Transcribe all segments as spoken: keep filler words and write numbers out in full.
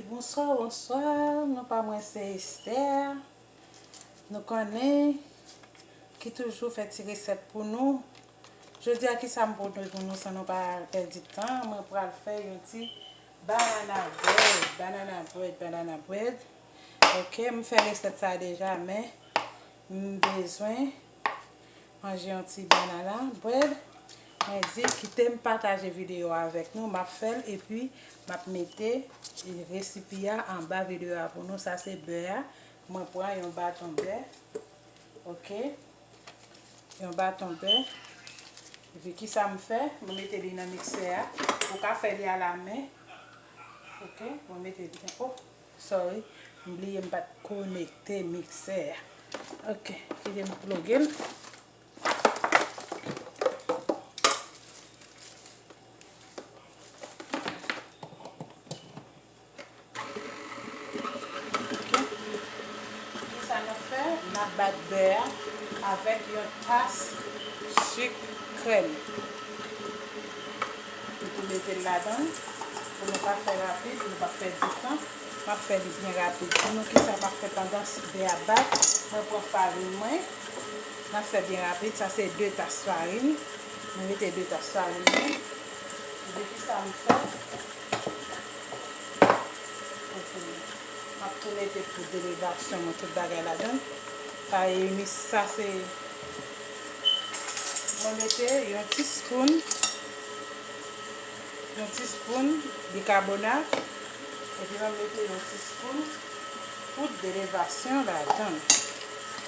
Bonswa, bonswa. Non pa mwen se Esther. Nou konnen ki toujou fè ti resèt pou nou. Jodi a, kisa m pote pou nou san nou pa pèdi tan? Mwen pral fè yon ti banana bread, banana bread, banana bread. Ok, m fè resèt sa deja, men m bezwen manje yon ti banana bread. Mwen di, kite m pataje videyo a avèk nou. M ap fè l epi m ap mete resipi a anba videyo a pou nou. Sa se bè a. Mwen pran yon baton bè. Ok. Yon baton bè. Epi kisa m fè? Mwen mete li nan miksè a. Ou ka fè li alamen. Ok. Mwen mete li. Oh, sorry. M bliye m pa t konekte miksè a. Ok. Kite m ploge l. Ok. Kisa n ap fè? N ap bat bè a avèk yon tas sik krèm. Epi mete l ladan l. Pou nou ka fè rapid, nou pa pèdi tan. M ap fè li byen rapid. Pou nou, kisa m ap fè pandan bè a bat? Mwen pran farin mwen. M ap fè byen rapid. Sa se de tas farin. Mwen mete de tas farin mwen. Epi kisa m fè? Ok. M ap tou mete poud de levasyon mwen, tout bagay ladan l. Sa e mis, sa se, mwen mete yon tispoun, yon tispoun bikabonat, epi mwen mete yon tispoun poud de levasyon ladan l.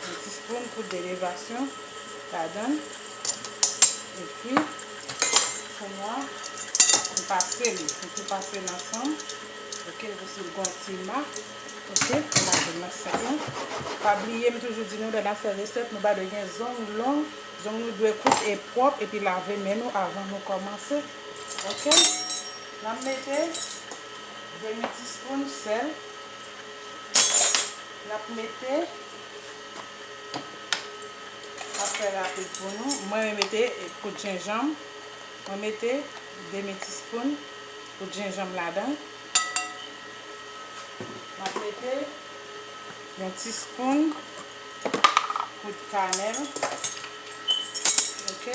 Yon tispoun poud de levasyon ladan l. Epi, kounye a, m pase li. M tou pase l ansanm. Ok, pou si l gon ti ma. Ok, m lave l nan senk lan. Pa bliye, m toujou di nou, lè n ap fè resèt, nou pa dwe gen zong long. Zong nou dwe kout e pwòp, epi lave men nou avan nou kòmanse. Ok, n ap mete demi tispoun sèl. N ap mete, m ap fè rapid pou nou. Mwen, mwen mete poud jenjanm. Mwen mete demi tispoun poud jenjanm ladan. M ap mete yon tispoun poud kanèl. Ok.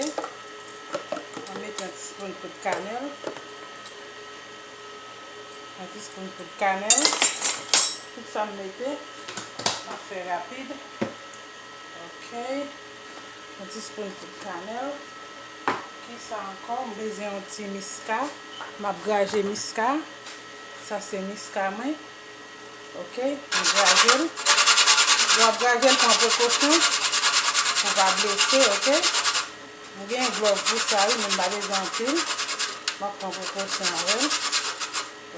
Mwen mete yon tispoun poud kanèl. Yon tispoun poud kanèl. Tout sa m mete, m ap fè rapid. Ok. Yon tispoun poud kanèl. Kisa ankò? M bezwen yon ti miska. M ap graje miska. Sa se miska mwen. Ok. M graje l. Lè w ap graje l, pran prekosyon pou w pa blese, ok? M gen glòv pou sa, wi, men m pa bezwen anpil. M ap pran prekosyon avè l.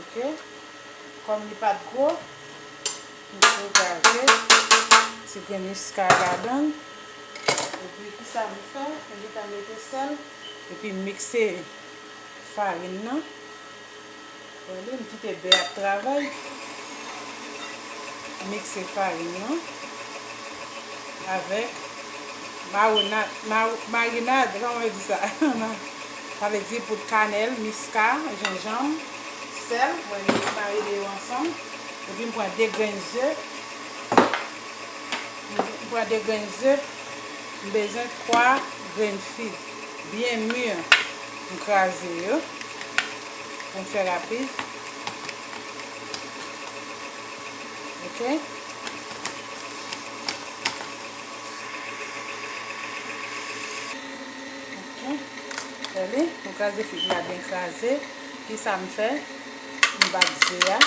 Ok. Kòm li pa t gwo, m tou graje ti grenn miska ladan l. Epi, kisa m fè? M gentan mete sèl. Epi, m mikse farin nan. Tande, m kite bè ap travay. Mikse farin nan avèk marinad, ma-, marinad, kòman yo di sa? Sa vle di poud kanèl, miska, jenjanm, sèl. Mwen marine yo ansanm. Epi m pran de grenn ze. M pran de grenn ze. M bezwen twa grenn fig byen mi. M kraze yo pou m fè rapid. Ok. Ok. Tande, m kraze fig la byen kraze. Kisa m fè? M bat ze a.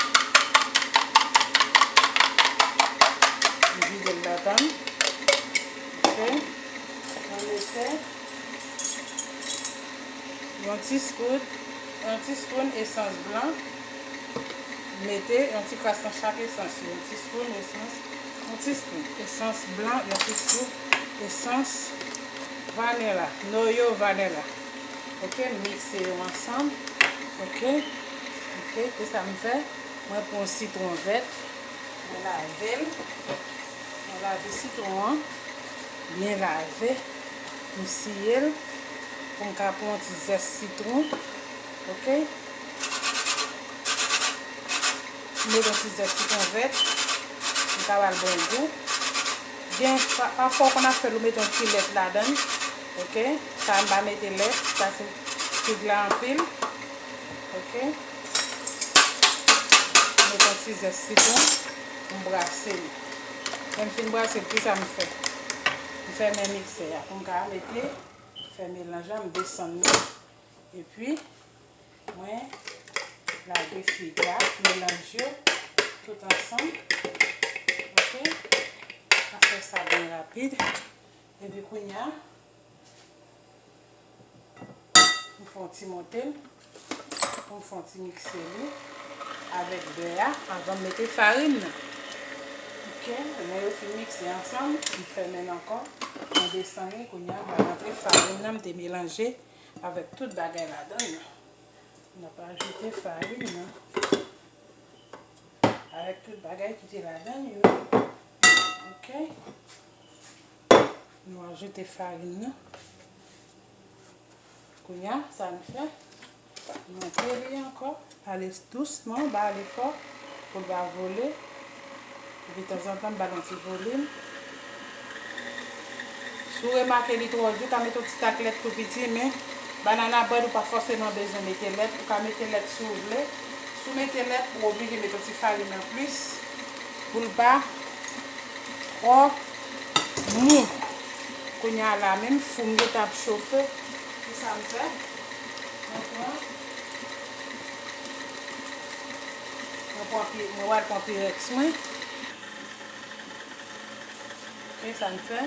M vide l ladan l. Ok. Mwen mete yon ti scoop, yon ti spoon esans blan. Mete yon ti kras nan chak esans yo. Yon ti spoon esans, yon ti spoon esans blan, yon ti spoon esans vanila, noyo vanila. Ok, mikse yo ansanm. Ok, ok, se sa m fè. Mwen pran sitwon vèt, mwen lave l. Mwen lave sitwon an, byen lave. M siye l pou m ka pran yon ti zès sitwon. Ok. M Mete yon ti zès sitwon vèt, li ka ba l bon gou. Gen, pa, pafwa w konn ap fè l, ou mete yon ti lèt ladan l, oke? Sa a m pa mete lèt, sa se fig la anpil, oke? Mete yon ti zès sitwon, m brase l. Lè m fin brase l, kisa m fè? M fèmen miksè a pou m ka mete, fè melanj la, m desann li. Epi, mwen lage fig la, melanje yo tout ansanm. Oke? Mwen fè sa byen rapid. Epi kounye a, mwen fè yon ti monte l, mwen fè yon ti mikse li avèk bè a anvan m mete farin nan. Oke? Lè yo fin mikse ansanm, m fèmen l ankò, mwen desann li, kounye a, mwen rantre farin nan, m te melanje avèk tout bagay ladan l nan. N ap ajoute farin nan. Avèk tout bagay ki te ladan l yo. Oke. Nou ajoute farin nan. Kounye a, sa n fè? Monte li ankò. Ale dousman, pa ale fò, pou l pa vole. Epi tanzantan, m ba l yon ti volim. Si w remake li twò di, w ka mete yon ti tak lèt tou piti, men banana bread ou pa fòseman bezwen mete lèt. Ou ka mete lèt si w vle. Si w mete lèt, ou oblije mete yon ti farin anplis pou l pa twò mou. Kounye a la, menm fou m gentan ap chofe. Kisa m fè? Mwen pran, mwen pran pi-, mwen pral pran pirèks mwen. Oke, sa m fè.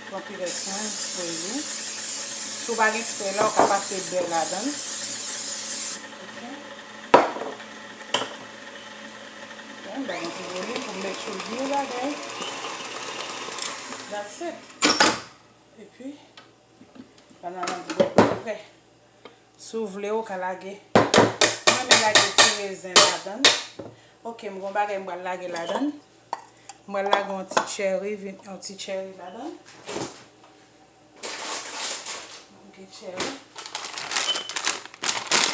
Pran pirèks mwen, spray li. Si w pa gen spray la, ou ka pase bè ladan l. Oke. Oke, m ba yon ti volim pou m make sure byen bagay. That's it. Epi, banana bread mwen prè. Si w vle, ou ka lage. Mwen renmen lage ti rezen ladan l. Oke, m gon bagay m pral lage ladan l. M pral lage yon ti cherry, vin, yon ti cherry ladan l. Oke, cherry.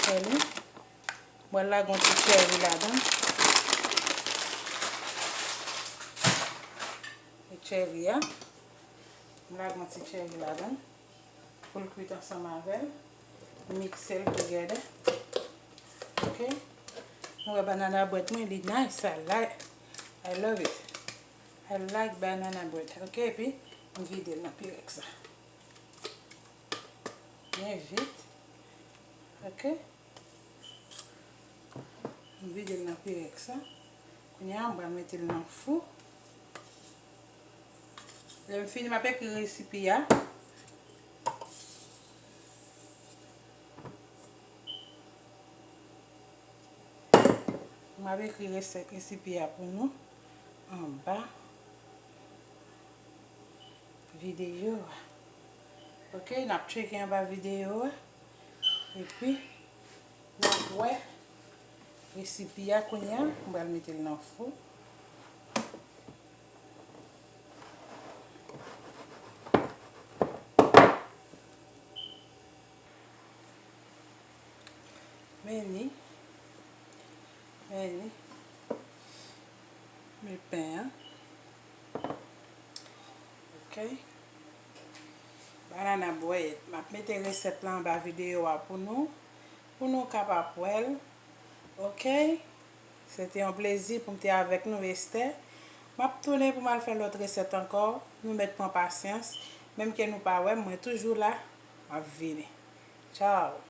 Cherry. M pral lage yon ti cherry ladan l. E cherry a. M lage yon ti cherry ladan l. Pou l kwit ansanm avè l. Mikse l together. Oke. Nou wè banana bread mwen, li nice. I like, I love it. I like banana bread. Oke, epi m vide l nan pirèks la. Byen vit. Oke. M vide l nan pirèks la. Kounye a, m pral mete l nan fou. Lè m fini, m ap ekri resipi a. M ap ekri resèt, resipi a pou nou anba videyo a. Oke, n ap tcheke anba videyo a. Epi, n ap wè resipi a kounye a. M pral mete l nan fou. Men li. Men li. Men pen an. Oke. Banana bread. M ap mete resèt la anba videyo a pou nou. Pou nou kapab wè l. Oke. Se te yon plezi pou m te avèk nou, Esther. M ap tounen pou m al fè lòt resèt ankò. Nou mèt pran pasyans. Menm ke nou pa wè m, mwen toujou la. M ap vini. Tchao.